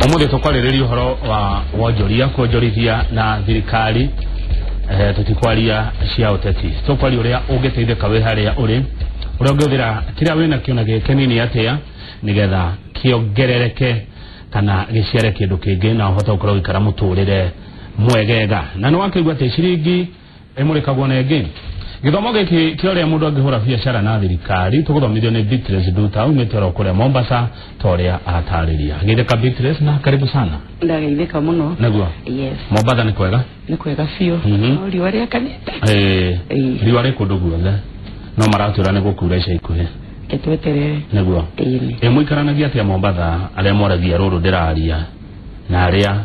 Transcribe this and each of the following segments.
Umuthi tukwarĩrĩria ũhoro wa wonjoria kuonjorithia na thirikari. Tutikwaria cia ũteti, tukwaria ũrĩa ũngĩteithĩka wĩ harĩa ũrĩ, ũrĩa ũngĩhũthĩra kĩrĩa wĩna kĩo na gĩkĩnini atĩa nĩgetha kĩongerereke kana gĩciare kĩndũ kĩngĩ na ũhote gũkorwo ũgĩikara mũtũrĩre mwegega. Na nĩ wakĩigua atĩ ciringi ĩmũrĩkagwo na ĩngĩ. Gĩthomo gĩkĩ kĩa ũrĩa mũndũ angĩhũra biacara na thirikari tũgũthomithio nĩ Beatrice Nduta umĩte oro kũrĩa Mombasa ta ũrĩa atarĩria. Geithĩka Beatrice na karibu sana. Ndageithĩka mũno. Nĩguo. Yes. Mombasa nĩ kwega? Nĩ kwega biũ. No riũa rĩakanĩte. Riũa rĩ kũndũ guothe no maratwĩra nĩ gũkura ica ikuhĩ. Tweterere. Nĩguo. Ĩĩ. Ĩ mũikaranagia atĩa Mombasa arĩa moragia rũrũ ndĩraria na arĩa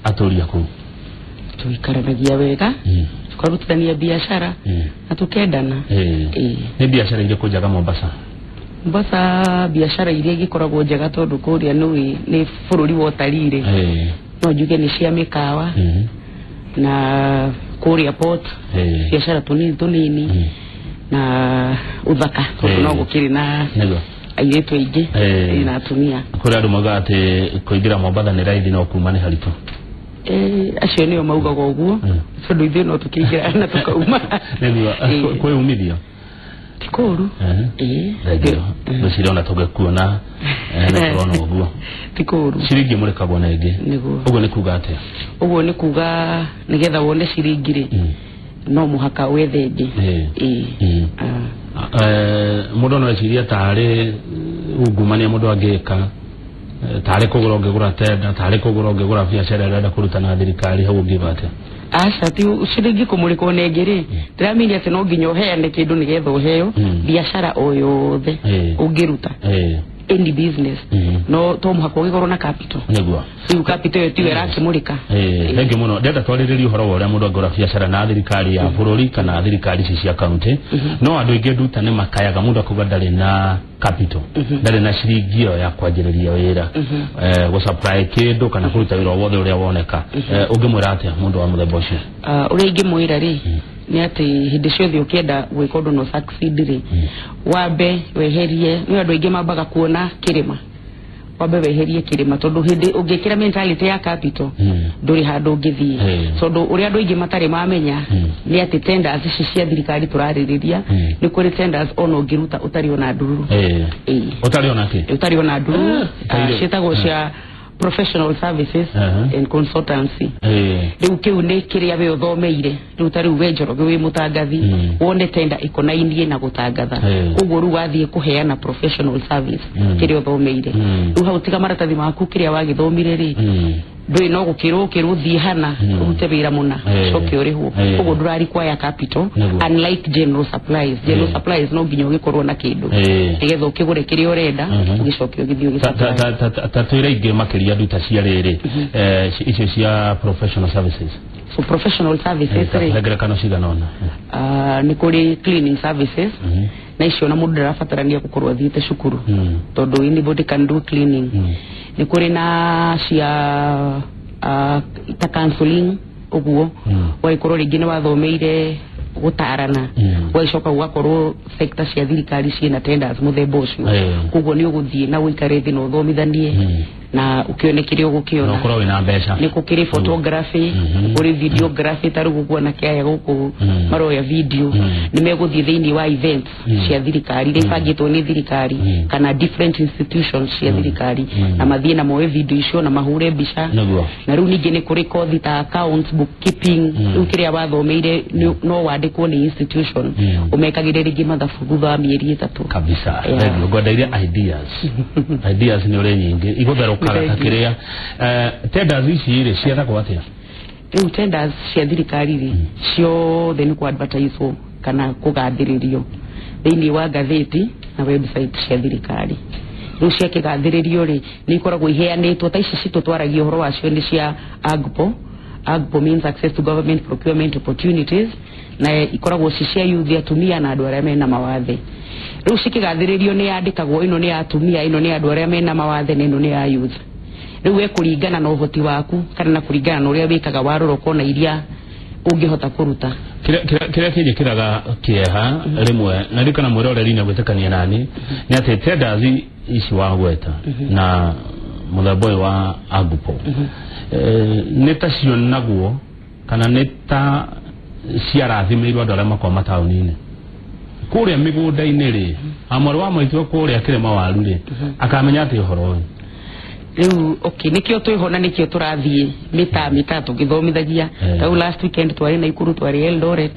atũria kũu? Tũikaranagia wega, tukarutithania biacara na tukendana. Ĩĩ. Nĩ biacara irĩkũ njega Mombasa? Mombasa biacara iria igĩkoragwo njega tondũ kũrĩa nĩũĩ nĩ bũrũri wa ũtalii rĩ, no njuge nĩ cia mĩkawa na kũrĩa port, biacara tũnini tũnini na ũthaka tondũ no gũkĩrĩ na airĩtu aingĩ na atumia. Kũrĩ andũ maugaga atĩ kũingĩra Mombasa nĩ raithi no kuma nĩ haritũ. Acio nĩo maugaga ũguo tondũ ithuĩ no tũkĩingĩra na tũkauma. Nĩguo. Kwĩ umithio? Ti kũũru. Ĩĩ. Thengiũ. Ngwĩciria ona tũngĩkuona nĩ tũrona ũguo. Ti kũũru. Ciringi ĩmũrĩkagwo na ĩngĩ. Nĩguo. Ũguo nĩ kuga atĩa? Ũguo nĩ kuga nĩgetha wone ciringi rĩ, no mũhaka wethe ĩngĩ. Ĩĩ. Mũndũ no ecirie tarĩ ungumania mũndũ angĩka, tarĩ kũgũra ũngĩgũra tenda, tarĩ kũgũra ũngĩgũra biacara ĩrĩa ũrenda kũruta na thirikari, hau ũngiuga atĩa? Aca, ti ciringi kũmũrĩkwo na ĩngĩ rĩ, ndĩramini atĩ no nginya ũheane kĩndũ nĩgetha ũheo. Biacara o yothe ũngĩruta, any business, no to mũhaka ũgĩkorwo na capital. Rĩu capital ĩyo tiyo ĩrakĩmũrĩka. Thengiũ mũno. Ndĩrenda twarĩrĩrie ũhoro wa ũrĩa mũndũ angĩgũra biacara na thirikari ya bũrũri kana thirikari ici cia kaunti, no andũ aingĩ nduta nĩ makayaga mũndũ akauga ndarĩ na capital, ndarĩ na ciringi ĩyo ya kwanjĩrĩria wĩra, gũ supply kĩndũ kana kũruta wĩra o wothe ũrĩa woneka. Ũngĩmwĩra atĩa mũndũ wa mũthemba ũcio? Ah, ũrĩa ingĩmwĩra rĩ nĩ atĩ hĩndĩ ciothe ũkĩenda gwĩka ũndũ no succeed rĩ, wambe weherie, nĩ andũ aingĩ mambaga kuona kĩrĩma, wambe weherie kĩrĩma tondũ hĩndĩ ũngĩkĩra mentality ya capital ndũrĩ handũ ũngĩthiĩ, tondũ ũrĩa andũ aingĩ matarĩ mamenya nĩ atĩ tenders ici cia thirikari tũrarĩrĩria, nĩ kũrĩ tenders ona ũngĩruta ũtarĩ ona ndururu. Ĩĩ. Ũtarĩ ona kĩ? Ũtarĩ ona ndururu. Ah, ciĩtagwo cia professional services and consultancy. Rĩu kĩu nĩ kĩrĩa we ũthomeire. Rĩu ta rĩu we Njoroge wĩ mũtangathi, wone tenda ĩkonainie na gũtangatha, koguo rĩu wathiĩ kũheana professional service kĩrĩa ũthomeire, rĩu hau tiga maratathi maku kĩrĩa wagĩthomire rĩ, ndũĩ no gũkĩrwo ũkĩrwo thiĩ hana ũrute wĩra mũna, coke ũrĩhwo. Koguo ndũra require capital, unlike general supplies. General supplies no nginya ũgĩkorwo na kĩndũ nĩgetha ũkĩgũre kĩrĩa ũrenda, ũgĩcoke ũgĩthiĩ ũgĩsupply. Ta twĩre ingĩ makĩria nduta cia rĩrĩ, icio cia professional services. So professional services rĩ, ngerekano cigana ũna. Ah, nĩ kũrĩ cleaning services, na icio na mũndũ ndarabatarania gũkorwo athiĩte cukuru tondũ anybody can do cleaning. Nĩ kũrĩ na cia ta counseling ũguo, ũgagĩkorwo rĩngĩ nĩ wathomeire gũtarana, ũgagĩcoka ũgakorwo sector cia thirikari ciĩna tenders mũthemba ũcio, koguo nĩ ũgũthiĩ na ũikare thĩ na ũthomithanie na ũkĩone kĩrĩa na ũgũkĩona. Ũkorwo wĩna mbeca. Nĩ gũkĩrĩ photography, kũrĩ videography, ta rĩu gũkuona kĩaya gũkũ maroya video, nĩ megũthiĩ thĩinĩ wa events cia thirikari iria ibangĩtwo nĩ thirikari kana different institutions cia thirikari, na mathiĩ na moe video icio na mahũre mbica. Na rĩu ningĩ nĩ kũrĩ kothi ta accounts, bookkeeping. Rĩu kĩrĩa wathomeire no wandĩkwo nĩ institution ũmekagĩre rĩngĩ mathabu thutha wa mĩeri 3. Kabisa. Yeah. Thengiũ. Ngwenda iria ideas nĩ ũrĩ nyingĩ igũtherũkaga ta Thank you. kĩrĩa. Tenders ici rĩ ciethagwo atĩa? Rĩu tenders cia thirikari rĩ, ciothe nĩ kũ-advertise kana kũgathĩrĩrio thĩinĩ wa ngathĩti na website cia thirikari. Rĩu ciakĩgathĩrĩrio rĩ, nĩ ikoragwo iheanĩtwo ta ici citũ twaragia ũhoro wacio nĩ cia AGPO. AGPO means Access to Government Procurement Opportunities, na ikoragwo ci cia youth, atumia na andũ arĩa mena mawathe. Rĩu cikĩgathĩrĩrio nĩ yandĩkagwo ĩno nĩ ya atumia, ĩno nĩ ya andũ arĩa mena mawathe, na ĩno nĩ ya youth. Rĩu we kũringana na ũhoti waku kana na kũringana na ũrĩa wĩkaga, warora ũkona iria ũngĩhota kũruta. Kĩrĩa kĩnjĩkĩraga kĩeha rĩmwe na ririkana mwĩroreri na gwĩtĩkania nani nĩ atĩ tenders ici wagweta na Mũthemba ũyũ wa AGPO nĩ ta cionagwo kana nĩ ta ciarathimĩirwo andũ arĩa makoragwo mataũni-inĩ kũrĩa mĩgũnda-inĩ rĩ, amwarĩ wa maitũ kũrĩa kĩrĩma waru rĩ, akamenya atĩ ũhoro ũyũ? Rĩu okay, nĩkĩo twĩho na nĩkĩo tũrathiĩ mĩtaa mĩtaa tũgĩthomithagia. Tau last weekend twarĩ Naikuru, twarĩ Eldoret,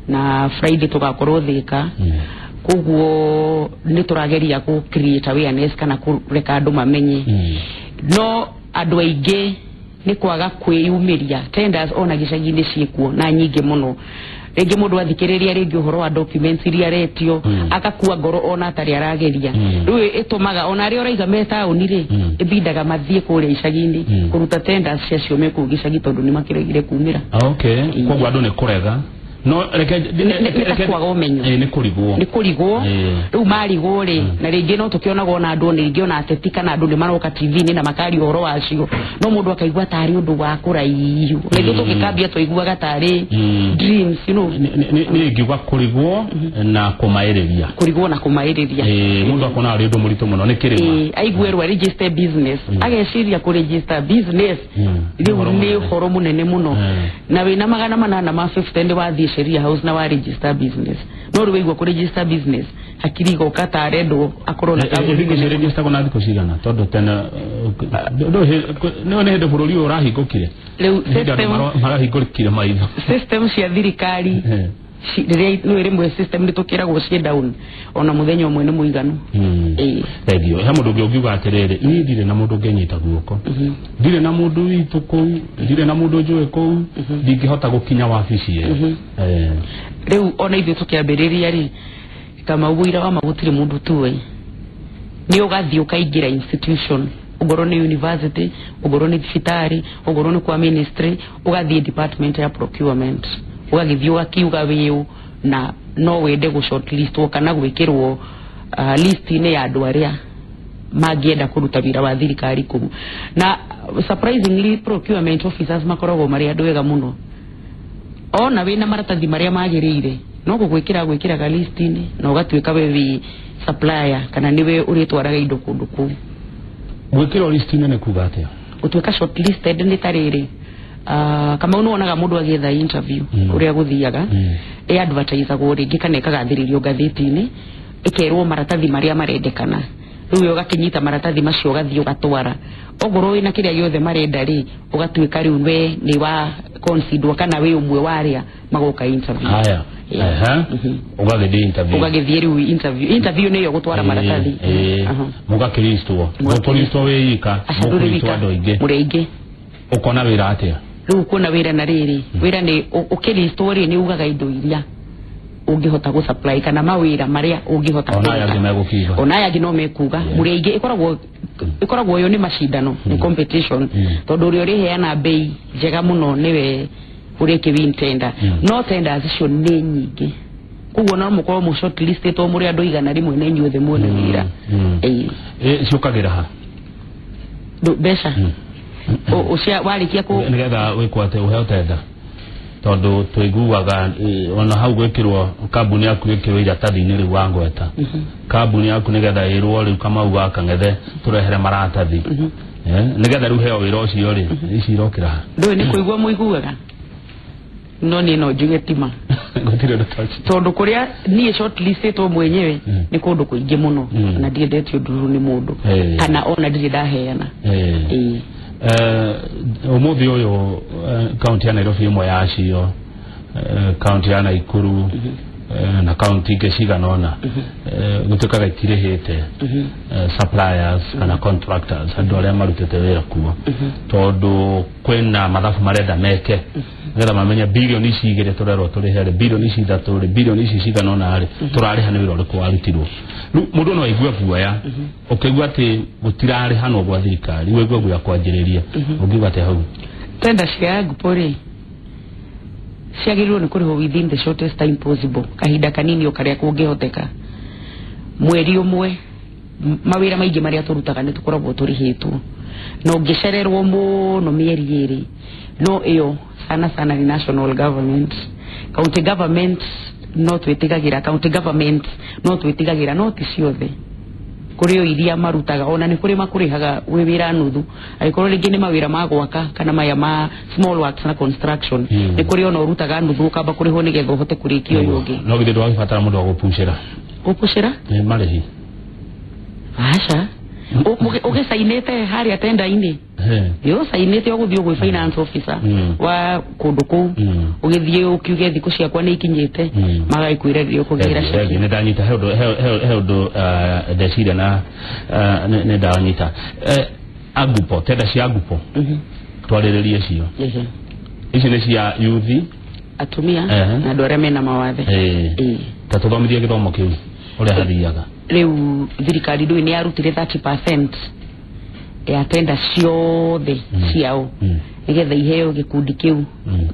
na Friday tũgakorwo Thika. Koguo nĩ tũrageria kũ create awareness kana kũreka andũ mamenye. No andũ aingĩ nĩ kwaga kwĩyumĩria. Tenders ona gĩcagi-inĩ ciĩkuo na nyingĩ mũno. Rĩngĩ mũndũ athikĩrĩria rĩngĩ ũhoro wa documents iria aretio, akakua ngoro ona atarĩ arageria. Rĩu ĩtũmaga ona arĩa ũraiga me taũni rĩ, ĩbindaga mathiĩ kũrĩa icagi-inĩ kũruta tenders ciacio me kũu gĩcagi, tondũ nĩ makĩregire kumĩra. Okay, koguo andũ nĩ kũrega, no reke Nĩ ta kwaga ũmenyo. Nĩ kũrigwo. Nĩ kũrigwo. Rĩu marigwo rĩ, na rĩngĩ no tũkĩonaga ona andũ rĩngĩ ona ateti kana andũ nĩ maroka TV-inĩ na makaria ũhoro wacio, no mũndũ akaigua tarĩ ũndũ wa kũraihu, na ithuĩ tũgĩkambia twaiguaga tarĩ dreams. Nĩ ingiuga kũrigwo na kũmaĩrĩria. Kũrigwo na kũmaĩrĩria. Mũndũ akona arĩ ũndũ mũritũ mũno, nĩ kĩrĩma. Aiguerwo register business, ageciria kũ register business rĩu Ũhoro nĩ mũnene. ũhoro mũnene mũno. Na wĩna 850 nĩ wathiĩ Sheria House na wa register business, no rĩu waigua kũ register business, hakiri igoka ta arendwo akorwo na kambuni Thikũ ici nene mũno. register na thikũ cigana? Tondũ tene nĩ hĩndĩ bũrũri ũyũ ũrahingũkire. Rĩu Nĩ hĩndĩ andũ system marahingũkire maitho. System cia thirikari rĩrĩa nĩ rĩmwe system nĩ tũkĩragwo ciĩ down, ona mũthenya ũmwe nĩ mũiganu. Thengiũ. He mũndũ ũngĩ ũngiuga atĩrĩrĩ, niĩ ndirĩ na mũndũ ũngĩnyita guoko, ndirĩ na mũndũ witũ kũu, ndirĩ na mũndũ njũĩ kũu, ndingĩhota gũkinya wabici ĩyo. Rĩu ona ithuĩ tũkĩambĩrĩria rĩ, Kamau, ũira wa ma gũtirĩ mũndũ tuĩ. Nĩ ũgathiĩ ũkaingĩra institution, ũngorwo nĩ university, ũngorwo nĩ thibitarĩ, ũngorwo nĩ kwa ministry, ũgathiĩ department ya procurement, ũgagĩthiĩ ũgakiuga wĩũ na no wende gũ shortlistwo kana gwĩkĩrwo list-inĩ ya andũ arĩa mangĩenda kũruta wĩra wa thirikari kũu. Na surprisingly, procurement officers makoragwo marĩ andũ ega mũno. Ona wĩna maratathi marĩa magĩrĩire, no gũgwĩkĩra gwĩkĩraga list-inĩ na ũgatuĩka we wĩ supplier kana nĩwe ũrĩtwaraga indo kũndũ kũu. Gwĩkĩrwo list-inĩ nĩ kuga atĩa? Gũtuĩka shortlisted nĩ ta rĩrĩ, Kamau, nĩ wonaga mũndũ agĩetha interview, ũrĩa gũthiaga, ĩ advertisagwo rĩngĩ kana ĩkagathĩrĩrio ngathĩti-inĩ, ĩkerwo maratathi marĩa marendekana. Rĩu we ũgakĩnyita maratathi macio, ũgathiĩ ũgatwara. Ongorwo wĩna kĩrĩa gĩothe marenda rĩ, ũgatuĩka rĩu we nĩ wa considerwo kana wĩ ũmwe wa arĩa magoka interview. Haya. Yeah. Ũgagĩthiĩ interview. Ũgagĩthiĩ rĩu interview. Interview nĩyo gũtwara maratathi. Mũgakĩristwo? Mũkũristwo wĩ ika? Aca, ndũrĩ Mũkũristwo wika. andũ aingĩ? Mũrĩ aingĩ. Ũkona wĩra atĩa? Rĩu kuona wĩra na rĩrĩ, wĩra nĩ ũkĩristwo rĩ, nĩ ugaga indo iria ũngĩhota gũ supply kana mawĩra marĩa ũngĩhota Ona aya kũruta. angĩ megũkiuga. Ona aya angĩ no mekuga. Mũrĩ aingĩ, ĩkoragwo ĩyo nĩ macindano, nĩ competition, tondũ ũrĩa ũrĩheana bei njega mũno nĩwe ũrĩkĩ win tender. No tenders icio nĩ nyingĩ, koguo no mũkorwo mũ shortlistĩtwo mũrĩ andũ 100 na inyuothe muone wĩra. Ciũkagĩra ha? Mbeca warĩkia kũ Nĩgetha wĩkwo atĩ ũheo tenda, tondũ tũiguaga ona hau gwĩkĩrwo kambuni yaku, ĩkĩrwo iratathi-inĩ rĩu wangweta kambuni yaku, nĩgetha ĩrwo rĩu Kamau wa Kang'ethe tũrehere maratathi. Nĩgetha rĩu heo wĩra ũcio rĩ, ici irokĩra ha? Ndũĩ nĩ kũigua mũiguaga, no niĩ no njuge tima. Gũtirĩ ũndũ ta ũcio. Tondũ kũrĩa niĩ shortlistĩtwo mwenyewe nĩ kũndũ kũingĩ mũno, na ndiendetio ndururu nĩ mũndũ kana ona ndirĩ ndaheana. Ũmũthĩ ũyũ kaunti ya Nairobi ĩmwe yacio, kaunti ya Naikuru na kaunti ingĩ cigana ũna, gũtuĩkaga itirĩhĩte suppliers kana contractors, andũ arĩa marutĩte wĩra kuo, tondũ kwĩna mathabu marenda meke nĩgetha mamenye birioni ici 2 tũrerwo tũrĩhe rĩ, birioni ici 3 rĩ, birioni ici cigana ũna rĩ, tũrarĩha nĩ wĩra ũrĩkũ warutirwo. Rĩu mũndũ no aigue guoya ũkĩigua atĩ gũtirarĩhanwo gwa thirikari, wĩigue guoya kwanjĩrĩria. Ũngiuga atĩa hau? Tenda cia AGPO rĩ, ciagĩrĩirwo nĩ kũrĩhwo within the shortest time possible, kahinda kanini o karĩa kũngĩhoteka, mweri ũmwe. Mawĩra maingĩ marĩa tũrutaga nĩ tũkoragwo tũrĩhĩtwo, na ũngĩcererwo mũno mĩeri 2. No ĩyo sana sana ni national government. County government no twĩtigagĩra, county government no twĩtigagĩra, no ti ciothe. Kũrĩ o iria marutaga ona nĩ kũrĩ makũrĩhaga wĩ wĩra nuthu, angĩkorwo rĩngĩ nĩ mawĩra ma gwaka kana maya ma small works na construction, nĩ kũrĩ ona ũrutaga nuthu ũkamba kũrĩhwo nĩgetha ũhote kũrĩkia ũyũ ũngĩ. No githĩ ndwagĩbatara mũndũ wa gũpucĩra? Gũpucĩra? Nĩ marĩhi. Aca, ũgĩcainĩte harĩa tenda-inĩ, ũcainĩte ũgũthiĩ gwĩ finance officer wa kũndũ kũu, ũgĩthiĩ ũkiuge thikũ ciakwa nĩ ikinyĩte, magagĩkwĩra rĩrĩa ũkũgĩra ceki. Nĩ ndanyita he ũndũ ndeciria na nĩ ndanyita agupo, tenda cia agupo twarĩrĩrie cio. Ici nĩ cia youth, atumia na andũ arĩa mena mawathe. Ta tũthomithie gĩthomo kĩu ũrĩa hathiaga. Rĩu thirikari ndũĩ nĩ yarutire 30% ya tenda ciothe ciao nĩgetha iheo gĩkundi kĩu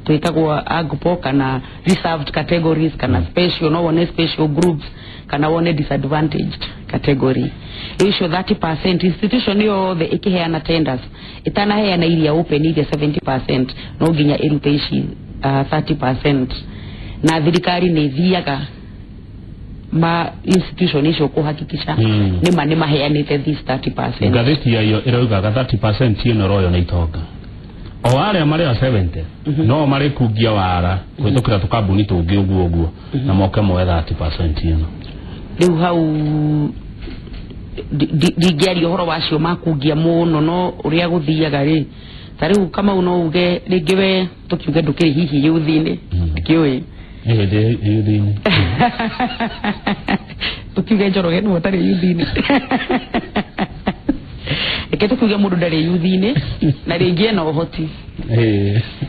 twĩtagwo AGPO kana reserved categories kana special, no wone special groups kana wone disadvantaged category. Rĩu icio 30% institution yothe ĩkĩheana tenders ĩtanaheana iria open iria 70% no nginya ĩrute ici 30%, na thirikari nĩ ĩthiaga ma institution icio kuhakikisha nĩ ma maheanĩte this 30%. Ngathĩti ya iyo ĩraugaga 30% ĩno ĩroywo nĩ itonga, o arĩa marĩ a 70 no marĩkungia wara kũhĩtũkĩra tũkambuni tũngĩ ũguo ũguo na moke moe 30% ĩno. Rĩu hau ndingĩaria ũhoro wacio makungia mũno, no ũrĩa gũthiaga rĩ, ta rĩu Kamau no uge rĩngĩ we tũkiuge ndũkĩrĩ hihi youth-inĩ, ndikĩũĩ youth-inĩ, tukiuge Njoroge nĩwe ũtarĩ youth-inĩ, reke tukiuge mũndũ ndarĩ youth-inĩ na rĩngĩ ena ũhoti.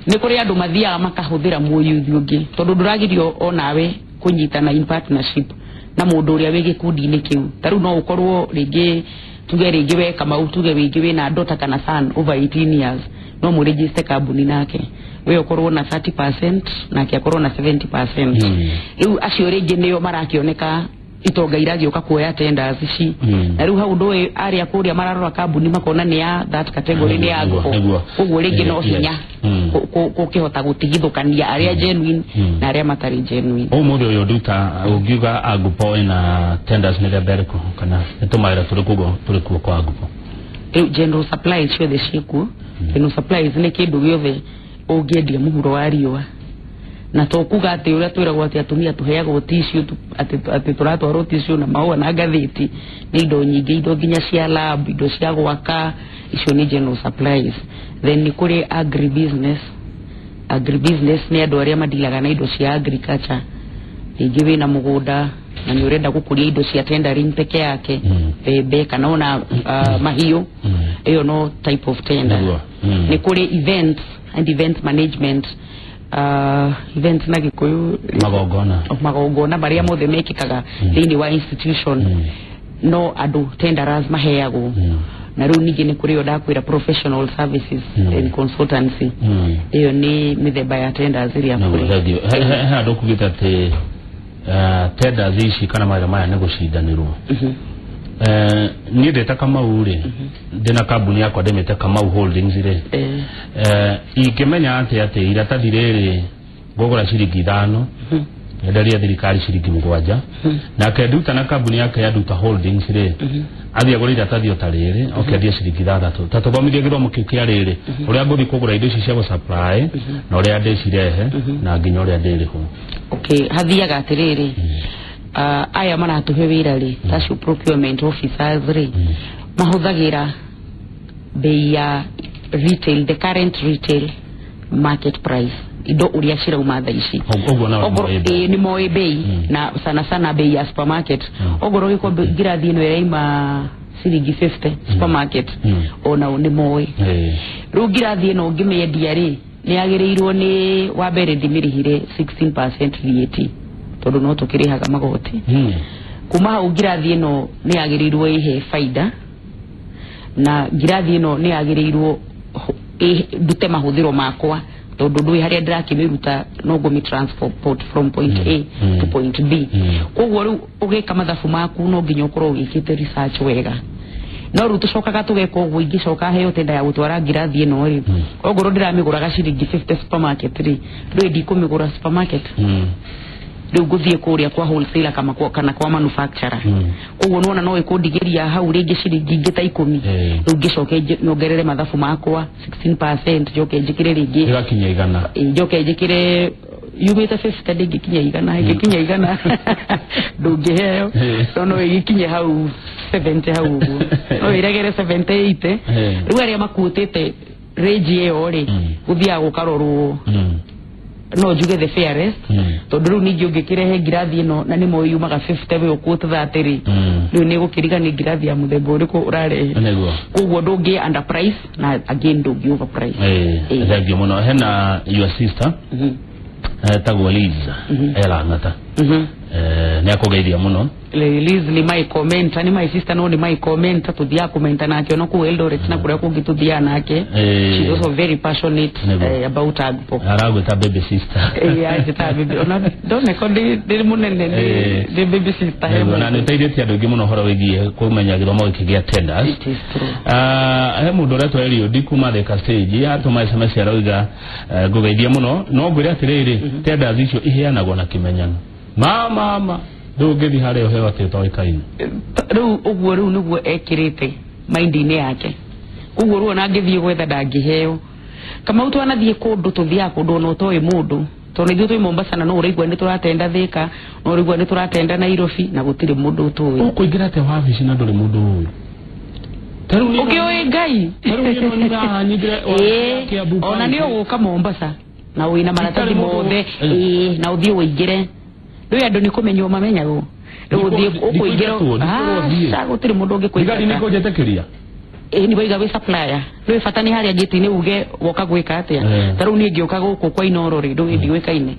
Nĩ kũrĩ andũ mathiaga makahũthĩra mũyuthi ũngĩ, tondũ ndũragirio onawe kũnyitana in partnership na mũndũ ũrĩa wĩ gĩkundi-inĩ kĩu. Ta rĩu no ũkorwo rĩngĩ tuge rĩngĩ we Kamau, tuge rĩngĩ wĩna daughter kana son over 18 years, no mũregister kambuni nake, we ũkorwo na 30% nake akorwo na 70%. Rĩu acio rĩngĩ nĩo marakĩoneka itonga iragĩũka kuoya tenders ici, na rĩu hau ndũĩ arĩa kũrĩa mararora kambuni makona nĩ ya that category, nĩ ya ngũkũ, koguo rĩngĩ no hinya gũkĩhota gũtigithũkania arĩa genuine na arĩa matarĩ genuine. Ũmũthĩ ũyũ nduta ũngiuga AGPO ĩna tenders mĩthemba ĩrĩkũ, kana nĩ tũmawĩra tũrĩkũ tũrĩ kuo kwa AGPO? Rĩu general supplies ciothe ciĩkuo. General supplies nĩ kĩndũ gĩothe ũngĩendia mũhuro wa riũa, na to kuga atĩ ũrĩa twĩragwo atĩ atumia tũheagwo tissue, atĩ tũratwarwo tissue na mahũa na ngathĩti, nĩ indo nyingĩ, indo nginya cia lab, indo cia gwaka, icio nĩ general supplies. Then nĩ kũrĩ agribusiness. Agribusiness nĩ andũ arĩa madilaga na indo cia agriculture, rĩngĩ wĩna mũgũnda na nĩ ũrenda gũkũria indo cia tendering peke yake, mbembe kana ona mahiũ, ĩyo no type of tender. Nĩ kũrĩ events and event management, events na Gĩkũyũ magongona marĩa mothe mekĩkaga thĩinĩ wa institution, no andũ tenderers maheagwo. Na rĩu ningĩ nĩ kũrĩ ndakwĩra professional services and consultancy, ĩyo nĩ mĩthemba ya tenders ĩrĩa kũrĩ. He andũ kugĩte atĩ tenders ici kana mawĩra maya nĩ gũcindanĩrwo. Niĩ ndĩta Kamau rĩ, ndĩna kambuni yakwa ndĩmĩte Kamau Holdings rĩ, ingĩmenya atĩ iratathi rĩrĩ ngũgũra ciringi 5, nyenderie thirikari ciringi 7, nake Nduta na kambuni yake ya Nduta Holdings rĩ, athiĩ agũre iratathi o ta rĩrĩ okendia ciringi 6. Ta tũthomithie gĩthomo kĩu kĩa rĩrĩ, ũrĩa ngũthiĩ kũgũra indo ici cia gũsupply na ũrĩa ndĩcirehe na nginya ũrĩa ndĩrĩhwo. Okay, hathiaga atĩrĩrĩ, aya maratũhe wĩra rĩ, tacio procurement officers rĩ, mahũthagĩra bei ya retail, the current retail market price, indo ũrĩa cirauma thaa ici. Nĩ moĩ bei, na sana sana bei ya supermarket. Ongorwo gĩkombe ngirathi ĩno ĩraima ciringi 50 supermarket, onao nĩ moĩ. Rĩu ngirathi ĩno ũngĩmĩendia rĩ, nĩ yagĩrĩirwo nĩ wa mbere ndĩmĩrĩhire 16% VAT, tondũ no tũkĩrĩhaga magoti. Kuma hau ngirathi ĩno nĩ yagĩrĩirwo ĩhe baida, na ngirathi ĩno nĩ yagĩrĩirwo ndute mahũthĩro makwa, tondũ ndũĩ harĩa ndĩrakĩmĩruta no ngũmĩ transport from point A to point B. Koguo rĩu ũgĩka mathabu maku no nginya ũkorwo ũgĩkĩte research wega. No rĩu tũcokaga tũgeka ũguo, ingĩcoka heo tenda ya gũtwara ngirathi ĩno rĩ, ongorwo ndĩramĩgũraga ciringi 50 supermarket rĩ, ndũĩ ndikũmĩgũra supermarket. Rĩu ngũthiĩ kũrĩa kwa wholesaler kana kwa manufacturer. Koguo nĩwona no ĩkũndigĩria hau rĩngĩ ciringi ingĩ ta 10. Rĩu ngĩcoke nyongerere mathabu makwa 16% njoke njĩkĩre rĩngĩ ĩgakinya 100. Njoke njĩkĩre yumĩte 50 ndĩngĩkinya 100, ĩngĩkinya 100 ndũngĩheo, no ĩgĩkinye hau 70 hau ũguo, no ĩregere 70 80. Rĩu arĩa makuĩtĩte range ĩyo rĩ, gũthiaga gũkarorwo, no njuge the fairest, tondũ rĩu ningĩ ũngĩkĩrehe ngirathi ĩno na nĩmo yumaga 50 we ũkuĩte 30 rĩ, rĩu nĩ gũkĩriga nĩ ngirathi ya mũthemba ũrĩkũ ũrarehe. Koguo ndũngĩ under price na again ndũngĩ over price. Thank you mũno. Hena your sister etagwo Liz Elang'ata, nĩ akũgeithia mũno. Liz ni my commenter, ni my sister, no ni my commenter, tuthiaga commenter nake ona kũu Eldoret na kũrĩa kũngĩ tuthiaga nake. She's also very passionate about AGPO. Aragwĩta baby sister. Anjĩtaga baby, ona ndoneko ndĩ mũnene ndĩ baby sister he. Na nĩ ũteithĩtie andũ aingĩ mũno ũhoro wĩgiĩ kũmenya gĩthomo gĩkĩ gĩa tenders. It is true. He mũndũ ũretwo Eliud kuma Thika stage atũma SMS arauga, ngũgeithia mũno, no ngwĩre atĩrĩrĩ, tenders icio iheanagwo na kĩmenyano ma ndũngĩthiĩ harĩa ũheo atĩ ũtoĩkaine. Rĩu ũguo rĩu nĩguo ekĩrĩte mind-inĩ yake, koguo rĩu ona angĩthiĩ gwetha ndangĩheo. Kamau, twanathiĩ kũndũ, tũthiaga kũndũ ona ũtoĩ mũndũ, tondũ ithuĩ twĩ Mombasa na no ũraigua nĩ tũratenda Thika, no ũraigua nĩ tũratenda Nairobi na gũtirĩ mũndũ ũtũĩ. Ũkũingĩra atĩa wabici na ndũrĩ mũndũ ũĩ? Ũkĩũĩ Ngai. Ona nĩ ũgũka Mombasa na wĩna maratathi mothe, na ũthiĩ ũingĩre, rĩu andũ nĩ kũmenywo mamenyagwo, rĩu ũthiĩ ũkũingĩra, aca, gũtirĩ mũndũ ũngĩkũingĩra. Nĩ kũnjĩtĩkĩria. Ĩ nĩ waiga wĩ supplier, rĩu bata nĩ harĩa gate-inĩ uge woka gwĩka atĩa. Ta rĩu niĩ ngĩũka gũkũ kwa Inoro rĩ, ndũĩ ndiũĩkaine,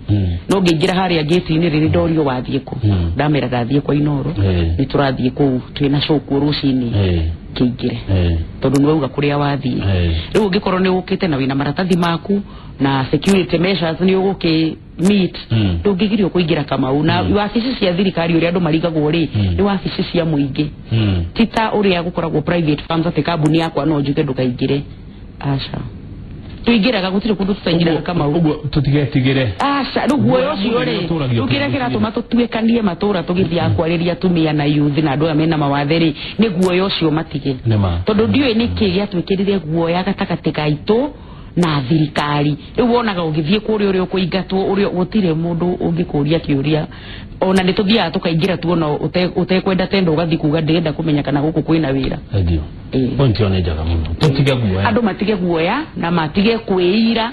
no ngĩingĩra harĩa gate-inĩ rĩ, ndorio wathiĩ kũ, ndamera ndathiĩ kwa Inoro, nĩ tũrathiĩ kũu twĩna show kuo rũcinĩ, kĩingĩre, tondũ nĩ wauga kũrĩa wathiĩ. Rĩu ũngĩkorwo nĩ ũkĩte na wĩna maratathi maku na security measures nĩ ũgũkĩ meet, ndũngĩgirio kũingĩra Kamau. Na wabici cia thirikari ũrĩa andũ marigagwo rĩ, nĩ wabici cia mũingĩ, ti ta ũrĩa gũkoragwo private firms atĩ kambuni yakwa no njuge ndũkaingĩre. Aca, tũingĩraga, gũtirĩ kũndũ tũtaingĩraga Kamau. Ũguo tũtigetigĩre. Aca, rĩu guoya ũcio rĩ, rĩu kĩrĩa kĩratũma tũtuĩkanie matũra tũgĩthiaga kwarĩria atumia na youth na andũ aya mena mawathe rĩ, nĩ guoya ũcio matige, tondũ ndiũĩ nĩkĩ gĩatwĩkĩrire guoya gatagatĩ gaitũ na thirikari. Rĩu wonaga ũgĩthiĩ kũrĩa ũrĩa ũkũingatwo, ũrĩa gũtirĩ mũndũ ũngĩkũria kĩũria. Ona nĩ tũthiaga tũkaingĩra tuona ũtekwenda tenda, ũgathiĩ kuga ndĩrenda kũmenya kana gũkũ kwĩna wĩra. Thank you. Point ĩyo nĩ njega mũno, tũtige guoya. Andũ matige guoya na matige kwĩira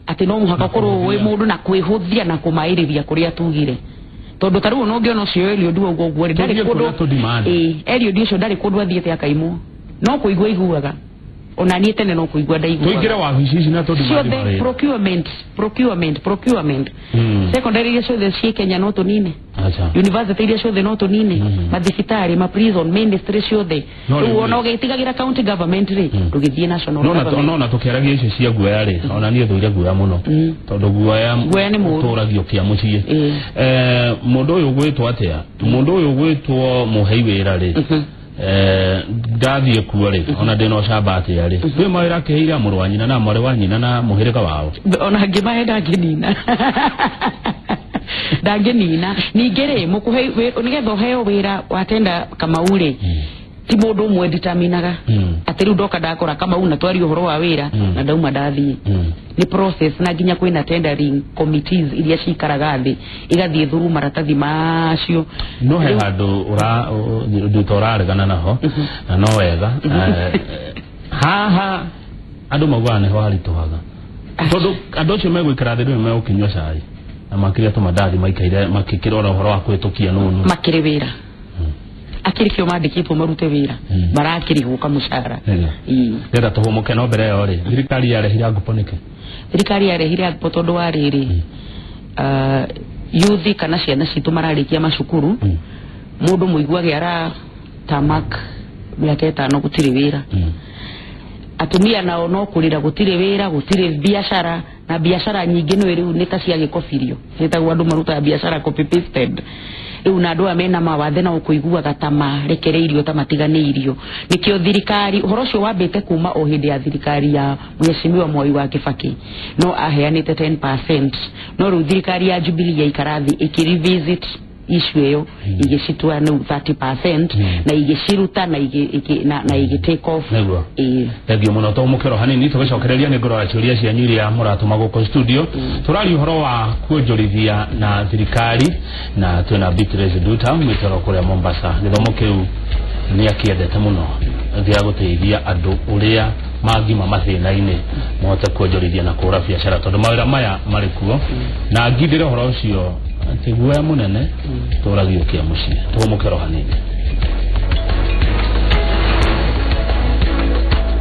atĩ no mũhaka ũkorwo wĩ mũndũ na kwĩhũthia na kũmaĩrĩria kũrĩa tugire, tondũ ta rĩu ona ũngĩona ũcio Eliud ũguo ũguo rĩ, ndarĩ kũndũ, Eliud ũcio ndarĩ kũndũ athiĩte akaimwo, no kũigua iguaga. Ona niĩ tene no kũigua ndaiguaga. Tũingĩre wabici ici na tũ ciothe, procurement, procurement, procurement, secondary iria ciothe ciĩ Kenya no tũnine, university iria ciothe no tũnine, mathibitarĩ, ma prison, ministry ciothe. Rĩu ona ũgĩtigagĩra county government rĩ, ndũgĩthiĩ national government. No na tũkĩaragia icio cia guoya rĩ, ona niĩ thũire guoya mũno, tondũ guoya Guoya nĩ mũũru. Ũtũragio kĩa mũciĩ. Mũndũ ũyũ ũgwĩtwo atĩa, mũndũ ũyũ ũgwĩtwo mũhei wĩra rĩ, ndathiĩ kuo rĩ, ona ndĩna ũcamba atĩa rĩ, kwĩ mawĩra akĩheire mũrũ wa nyina na mwarĩ wa nyina na mũhĩrĩga wao. Ona ngĩmahe ndangĩnina, ndangĩnina. Ningĩ rĩ, mũkũhe nĩgetha ũheo wĩra wa tenda Kamau rĩ, ti mũndũ ũmwe nditaminaga atĩ rĩu ndoka ndakora Kamau na twaria ũhoro wa wĩra na ndauma ndathiĩ. Nĩ process, na nginya kwĩna tendering committees iria cikaraga thĩ igathiĩ through maratathi macio. No he handũ nduta ũraregana naho na no wega. Haha andũ maugaga nĩho haritũhaga, tondũ andũ acio megũikara thĩ rĩu megũkĩnyua cai na makĩria tũmandathi maikaire makĩkĩrora ũhoro wa kũhĩtũkia nũnũ. Makĩrĩ wĩra akĩrĩ kĩo mandĩkĩtwo marute wĩra, marakĩrĩhwo kamũcara. Ndĩrenda tũhũmũke, no mbere ĩyo rĩ, thirikari yarehire AGPO nĩkĩ? Thirikari yarehire AGPO tondũ wa rĩrĩ, yuthi kana ciana citũ mararĩkia macukuru, mũndũ mũiguage ara tamak mĩaka 5 gũtirĩ wĩra. Atumia nao no kũrĩra gũtirĩ wĩra, gũtirĩ biacara, na biacara nyingĩ nĩ rĩu nĩ ta cia gĩkobirio, ciĩtagwo andũ marutaga biacara copy pasted. Rĩu na andũ aya mena mawathe no kũiguaga ta marekereirio ta matiganĩirio. Nĩkĩo thirikari ũhoro ũcio wambĩte kuma o hĩndĩ ya thirikari ya Mheshimiwa Mwai wa Kibaki, no aheanĩte 10%, no rĩu thirikari ya Jubilee yaikara thĩ ĩkĩ-revisit issue ĩyo, igĩcitua rĩu 30% na igĩciruta na na igĩ take off. Nĩguo. Ĩĩ. Thengiũ mũno. To mũkĩro hanini tũgĩcokereria nĩ ngorora ciũria cianyu iria mũratũma gũkũ studio. Tũraria ũhoro wa kuonjorithia na thirikari na twĩna Beatrice Nduta mwĩtoro kũrĩa Mombasa. Gĩthomo kĩu nĩ akĩendete mũno gĩa gũteithia andũ ũrĩa mangima mathĩna-inĩ mahote kuonjorithia na kũhũra biacara, tondũ mawĩra maya marĩ kuo na ngindĩre ũhoro ũcio atĩ guoya mũnene tũragio kĩa mũciĩ. Tũmũkĩro hanini.